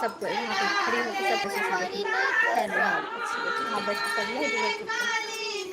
सब कोई वहाँ पे खड़ी होकर सब ऐसे ऐसे देखो। वहाँ बैठ के सब लोग।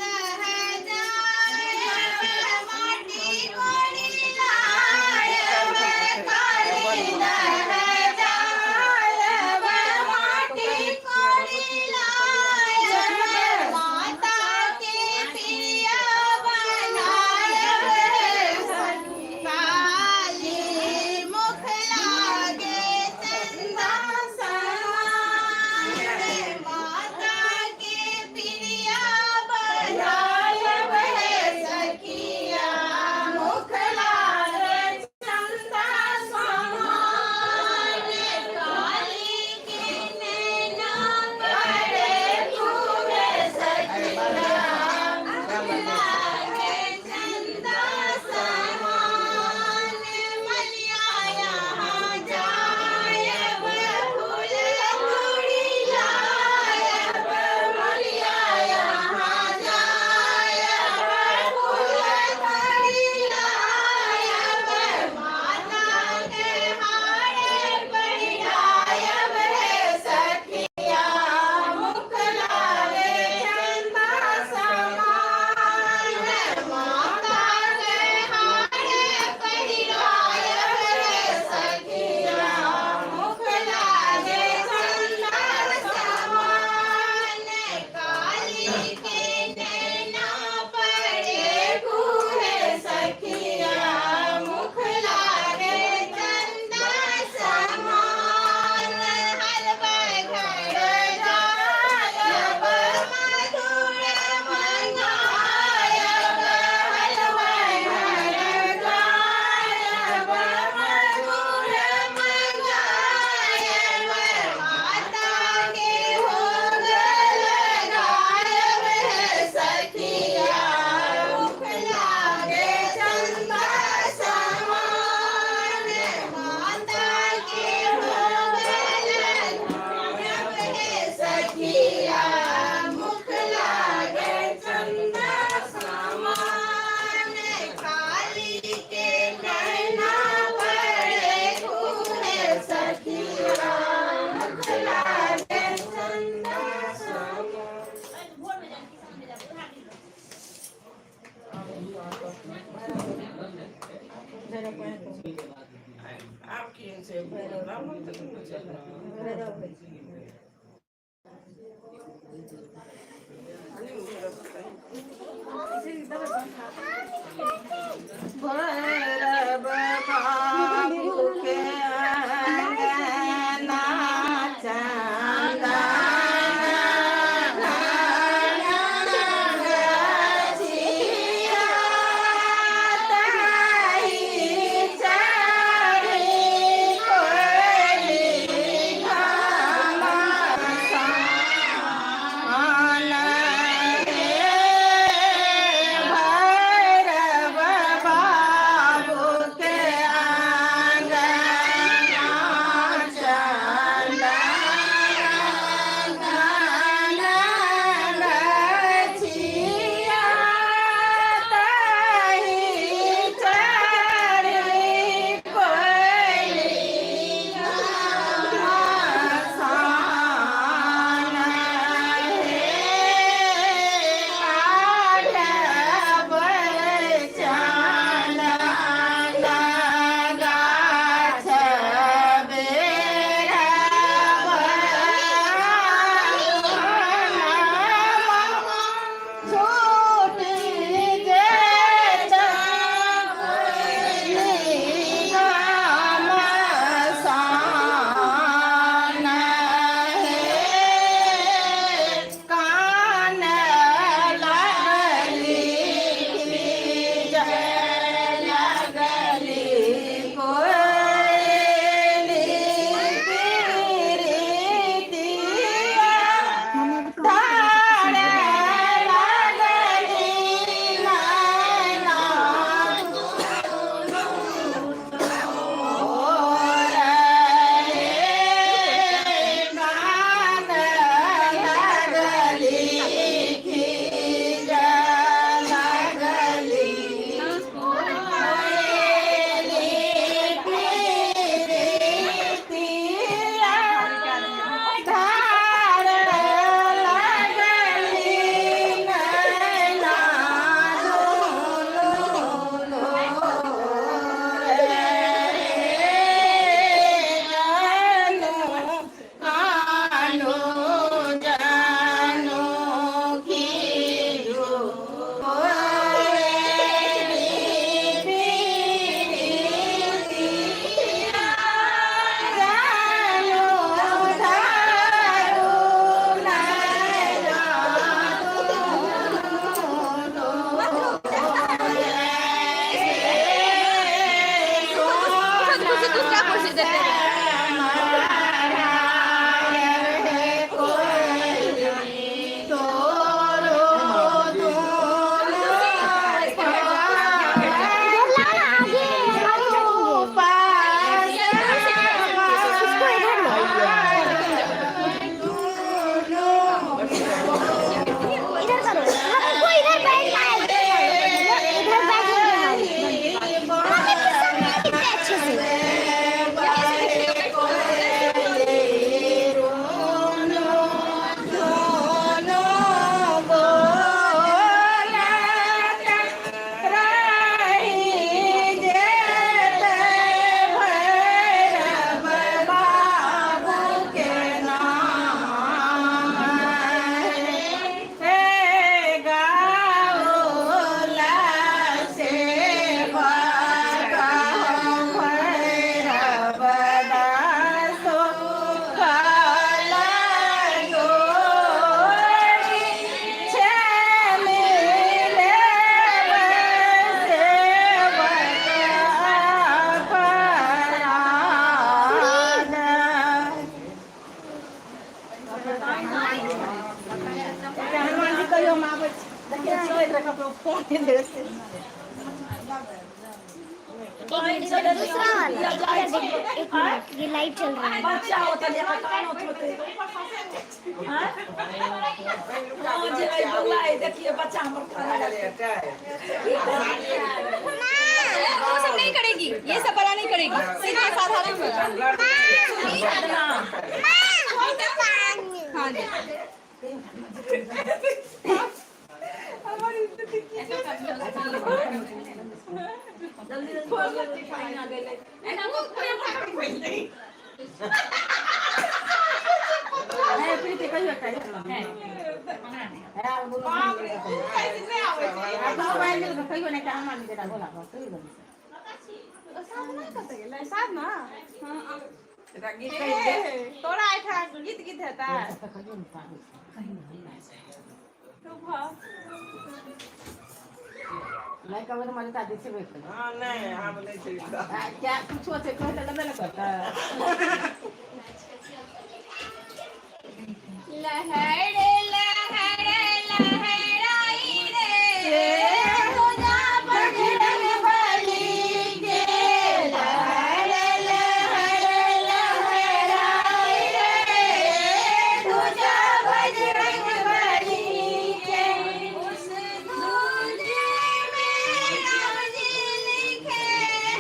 भैरव बाबू के अंगना चंदन गछिया ताहि चढ़ि कोइली घन। से दूसरा कुर्सी देते हैं। इधर लाओ ना, आगे आगे बैठेंगे। इसको इधर लो। इधर करो, हमको इधर बैठना है। इधर बैठेंगे हम। मम्मी, फिर सब नहीं दिखते अच्छे से। हनुमान जी कहियो हम आबै छी। देखियौ, चलैत रह ककरो फोन नहि देबै से। एक मिनट, इधर दूसरा वाला। इधर देखो, एक मिनट, ये लाइव चल रहा है। बच्चा होता है कान होते। हाँ जे आई बौआ आई, देखिए बच्चा हमर खाना। वो सब नहीं करेगी, ये सब बड़ा नहीं करेगी, सीधा साधारण वाला। हाँ जी। हे प्रीति, कहियो कहियो। मोबाइल मिल कहियो नहि तऽ हनुमान जी के बोला कहियो ने। तोरा एहिठाम गीत गीत हेतै? कहियो ने, पागल नहि कहबै तऽ मजता दिखेबे करै। हँ, नहि, आब नहि छै। आ, क्या कुछो छै, कहै तऽ लेबे ने करतै। लहर लहर लहराई रे ध्वजा बजरंग बली के, लहर लहर लहराई रे ध्वजा बजरंग बली के। उस ध्वज में राम जी लिखे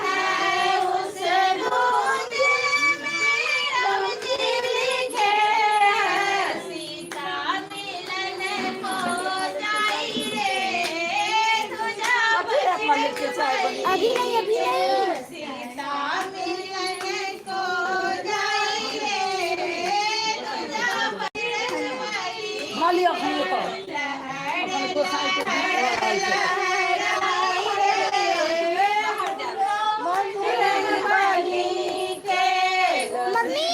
हैं, उस ध्वज में राम जी लिखे हैं, सीता मिलन को जाई रे ध्वजा बजरंग बली। अभी नहीं, अभी नहीं। सीता मिलन को जाई रे ध्वजा बजरंग बली। खा लिअ अखन तऽ अपन गोसाई के गीत गाबै छै। मम्मी।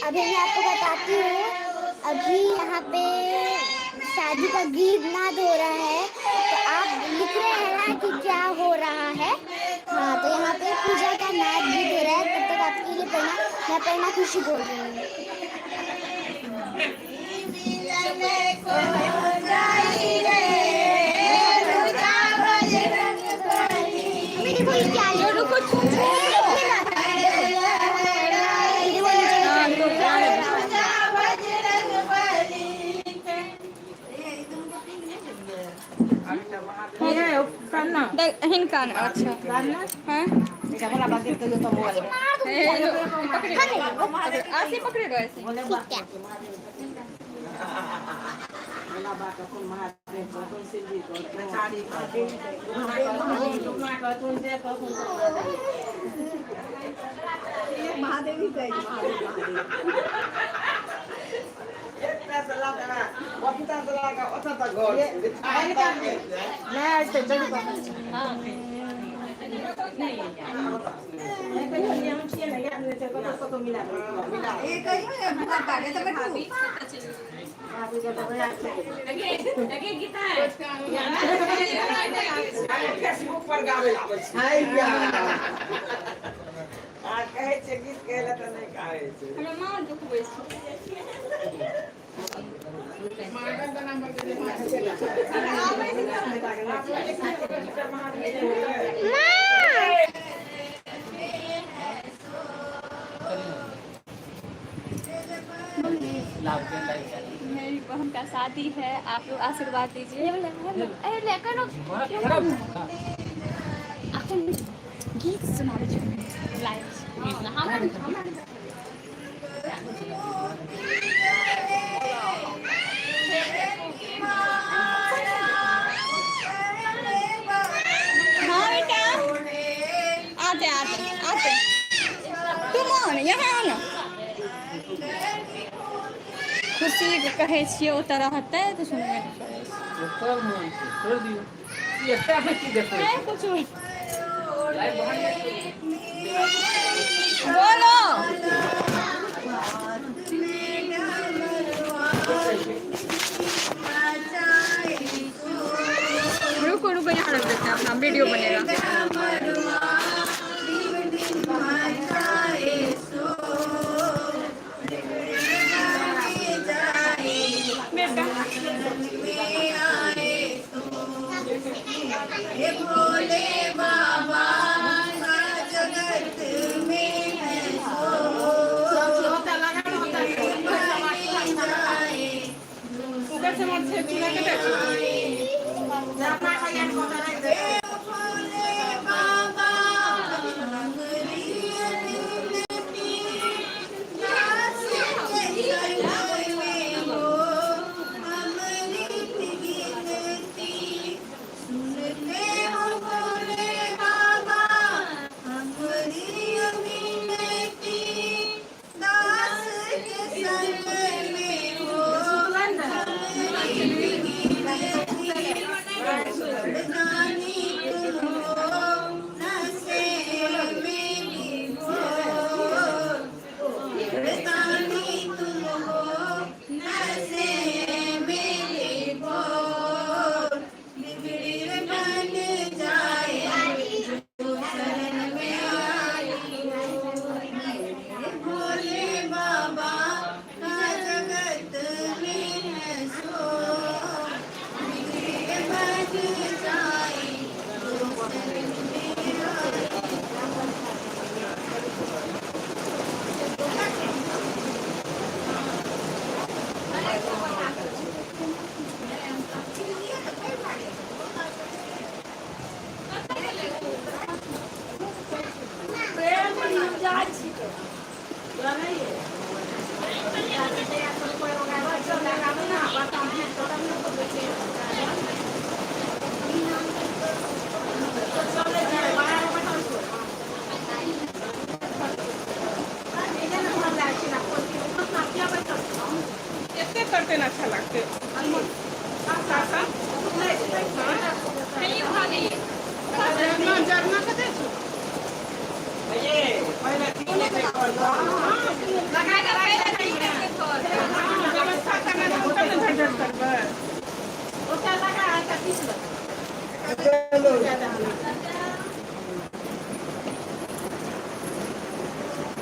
अभी मैं आपको बताती हूँ, अभी यहाँ पे शादी का गीत नाद हो रहा है, तो आप लिख रहे हैं ना कि क्या हो रहा है? हाँ, तो यहाँ पे पूजा का नाद गीत हो रहा है। तब तक आपके लिए प्रेरणा, मैं प्रेरणा खुशी बोल रही हूँ। मम्मी, देखो ये क्या है। रुको, देखो नीचे देखो क्या हो रहा है। हे, कान्ना। हिनका अच्छा। कान्ना। हाँ। भोला बाबा के कहियो तऽ मोबाइल। मार। ऐसे पकड़े रहो ऐसे। ठीक है। महादेवी कहै छै, महादेव महादेव। नहि आइ जल्दी पकड़। नहि कहियो नियम छियै ने, याद नहि छै, कतौ कतौ मिला देबै। भाभी के तऽ वएह छै। फेसबुक पर गाबै आबै छै। आ कहै छै गीत गाय तऽ नहि कहै छै। हमरा माँ दुखबै छै। मेरी बहन का शादी है, आप लोग आशीर्वाद दीजिए। अरे लेकर अखन गीत सुनाबै छी लाइव। हाँ बेटा, आते आते आते, तुम आओ ना, यहाँ आओ ना। खुशी के कहै छियै, ओतऽ रहतै तऽ सुनबे नहि करै छै। ओकर मोन छै, छोड़ि दियौ। ई एकटा मे की देखबै? नहि कुछो। बोलो। रुको रुको, यहाँ रख देते हैं, अपना वीडियो बनेगा। बेटा। ओकर से मोर छै चूल्हा कतऽ छै? एते करते ना अच्छा लगते। सासा जरना जरना कतऽ छौ? व्यवस्था करना तऽ तब ने झटझट करबै। ओकरा लगा के पीस लो।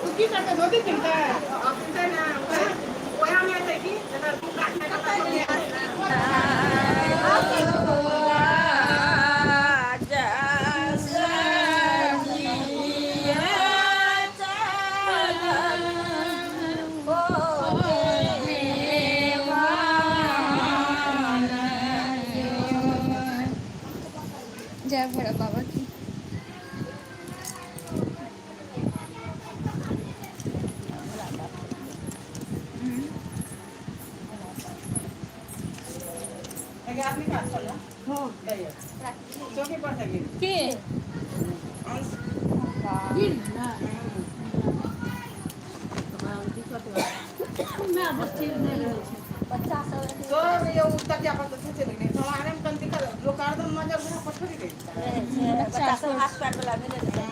ओ की करतै, धोती पिन्हतै? ओएह मे हेतै की जकर जय भैरव बाबा की। के सब ये तकिया पर तो चले गए हमारे में कन दिक्कत लोग हरदम नजर में पथरी गई। बच्चा सब हाथ पैर वाला मिले ने।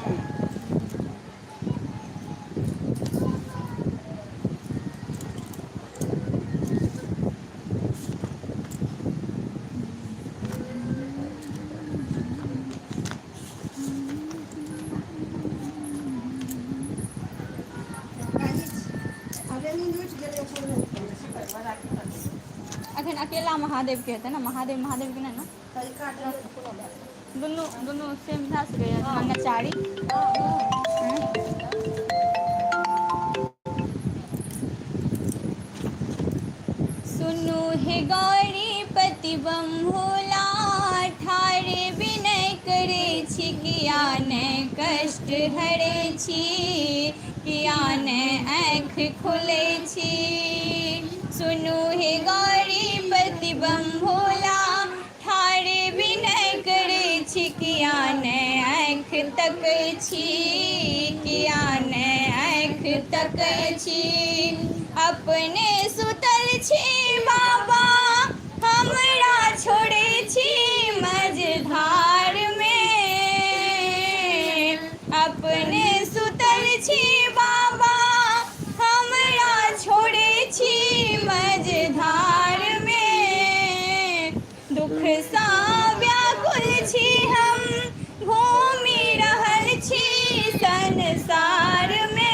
अखन अकेला महादेव के हेतै ने, महादेव महादेव के नहि ने, दुनू दुनू सेम भए सकैए, जेना नचारी। सुनू हे गौरी पति बम भोला, ठारे विनय करे छी, किया ने कष्ट हरे छी, किया ने आँखि खोले छी। सुनू हे गौरी पति बम भोला, ठारे विनय करे छी, किया ने आँखि तकै छी, किया ने आँखि तकै छी। अपने सुतल छी बाबा, हमरा छोड़ै छी मझधार मे। अपने सुतल छी बाबा, हमरा छोड़ै छी मझधार मे। दुःखसँ व्याकुल छी हम, घूमि रहल छी संसार मे।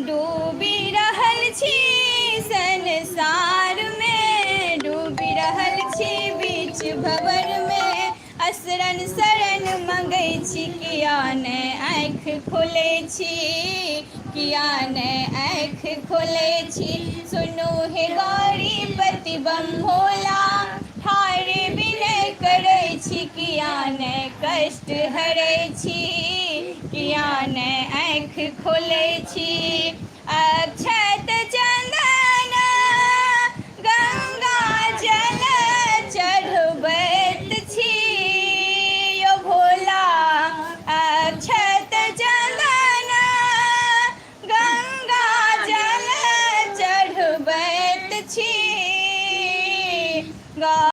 डूबि रहल छी संसार मे, डूबि रहल छी बीच भंवर मे। असरन शरण मंगै छी, किया ने आँखि खोलै छी, किया ने आँखि खोलै छी। सुनू हे गौरी पति बम भोला, ठाढ़ विनय करै छी, किया ने कष्ट हरै छी, किया ने आँखि खोलै छी। अक्षत चन्दन